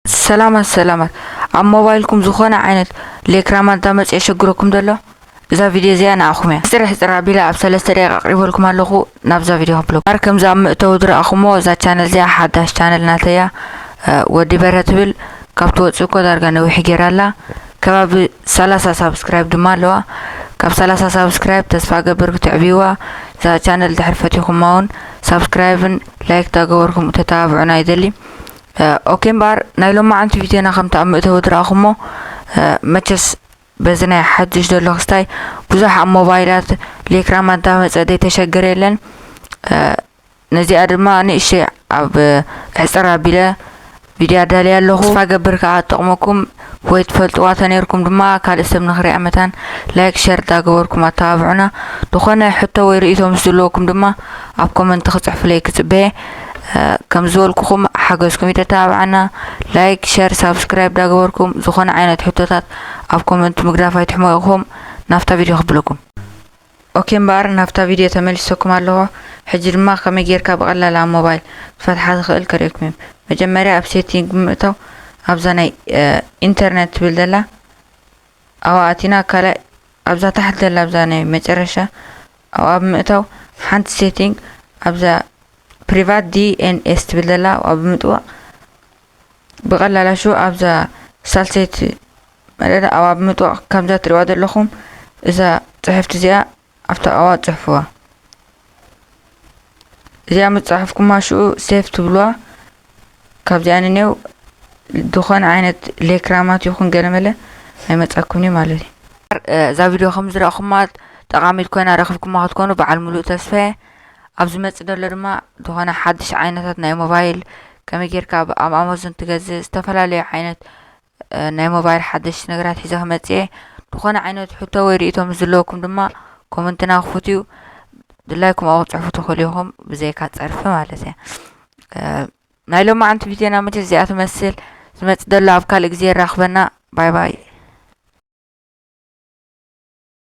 ሰላማት ሰላማት። ኣብ ሞባይልኩም ዝኾነ ዓይነት ሌክራማ እንዳመጽ የሸግረኩም ዘሎ? እዛ ቪድዮ እዚኣ ንኣኹም እያ። ሕጽር ሕጽር ኣቢለ ኣብ ሰለስተ ደቂቃ ኣቕሪበልኩም ኣለኹ። ናብዛ ቪድዮ ክብሎ። ማር ከምዚ ኣብ ምእተው ዝረኣኹሞ እዛ ቻነል እዚኣ ሓዳሽ ቻነል ናተያ ወዲ በረ ትብል። ካብ ትወጽእ እኮ ዳርጋ ነዊሕ ገይራ ኣላ። ከባቢ ሰላሳ ሳብስክራይብ ድማ ኣለዋ። ካብ ሰላሳ ሳብስክራይብ ተስፋ ገብር ክትዕብይዋ። እዛ ቻነል ድሕር ፈቲኹማ እውን ሳብስክራይብን ላይክ ዳገበርኩም ተተባብዑና ይደሊ። ኦኬ እምበኣር ናይ ሎማዓንቲ ቪድዮና ከምቲ ኣብ ምእተዊ ዝረኣኹሞ መቸስ በዚ ናይ ሓድሽ ዘሎ ክስታይ ብዙሕ ኣብ ሞባይላት ሌክራማ እንዳመጸ ዘይተሸገረ የለን። ነዚኣ ድማ ንእሽተይ ኣብ ሕጽር ኣቢለ ቪድዮ ኣዳልያ ኣለኹ። ተስፋ ገብር ከኣ ጥቕመኩም ወይ ትፈልጥዋ ተነይርኩም ድማ ካልእ ሰብ ንኽሪኣ መታን ላይክ ሸር እንዳገበርኩም ኣተባብዑና። ዝኾነ ሕቶ ወይ ርእይቶ ምስ ዘለወኩም ድማ ኣብ ኮመንት ክጽሕፉለይ ክጽበየ። ከም ዝበልኩኹም ሓገዝኩም ይተተባብዓና። ላይክ ሸር ሳብስክራይብ እንዳገበርኩም ዝኾነ ዓይነት ሕቶታት ኣብ ኮመንት ምግዳፍ ኣይትሕመቑኹም። ናብታ ቪድዮ ክብለኩም። ኦኬ እምበኣር ናብታ ቪድዮ ተመሊሰኩም ኣለኹ። ሕጂ ድማ ከመይ ጌርካ ብቐላል ኣብ ሞባይል ክትፈትሓ ትኽእል ከርእየኩም እየ። መጀመርያ ኣብ ሴቲንግ ብምእታው ኣብዛ ናይ ኢንተርኔት ትብል ዘላ ኣብኣ ኣቲና፣ ካልኣይ ኣብዛ ታሕቲ ዘላ ኣብዛ ናይ መጨረሻ ኣብኣ ብምእታው ሓንቲ ሴቲንግ ኣብዛ ፕሪቫት ዲኤንኤስ ትብል ዘላ ኣብኣ ብምጥዋቕ ብቐላል ኣሹ ኣብዛ ሳልሰይቲ መደዳ ኣብኣ ብምጥዋቕ ከምዛ ትሪእዋ ዘለኹም እዛ ጽሕፍቲ እዚኣ ኣብታ ኣብኣ ጽሕፍዋ። እዚኣ ምስ ጸሓፍኩማ ሽኡ ሴፍ ትብልዋ። ካብዚኣ ንኔው ዝኾነ ዓይነት ሌክራማት ይኹን ገለመለ ኣይመጻኩምን እዩ ማለት እዩ። እዛ ቪድዮ ከም ዝረእኹማ ጠቓሚት ኮይና ረኽብኩማ ክትኮኑ በዓል ሙሉእ ተስፋ እየ። ኣብ ዝመጽእ ዘሎ ድማ ዝኾነ ሓድሽ ዓይነታት ናይ ሞባይል ከመይ ጌርካ ኣብ ኣማዞን ትገዝእ ዝተፈላለዩ ዓይነት ናይ ሞባይል ሓደሽቲ ነገራት ሒዘ ክመጽእ እየ። ዝኾነ ዓይነት ሕቶ ወይ ርእይቶ ምስ ዘለወኩም ድማ ኮመንትና ክፉት እዩ። ድላይኩም ኣብኡ ክትጽሕፉ ትኽእሉ ኢኹም ብዘይካ ጸርፊ ማለት እየ። ናይ ሎማዓንቲ ቪድዮና መቸስ እዚኣ ትመስል። ዝመጽእ ዘሎ ኣብ ካልእ ግዜ የራኽበና። ባይ ባይ።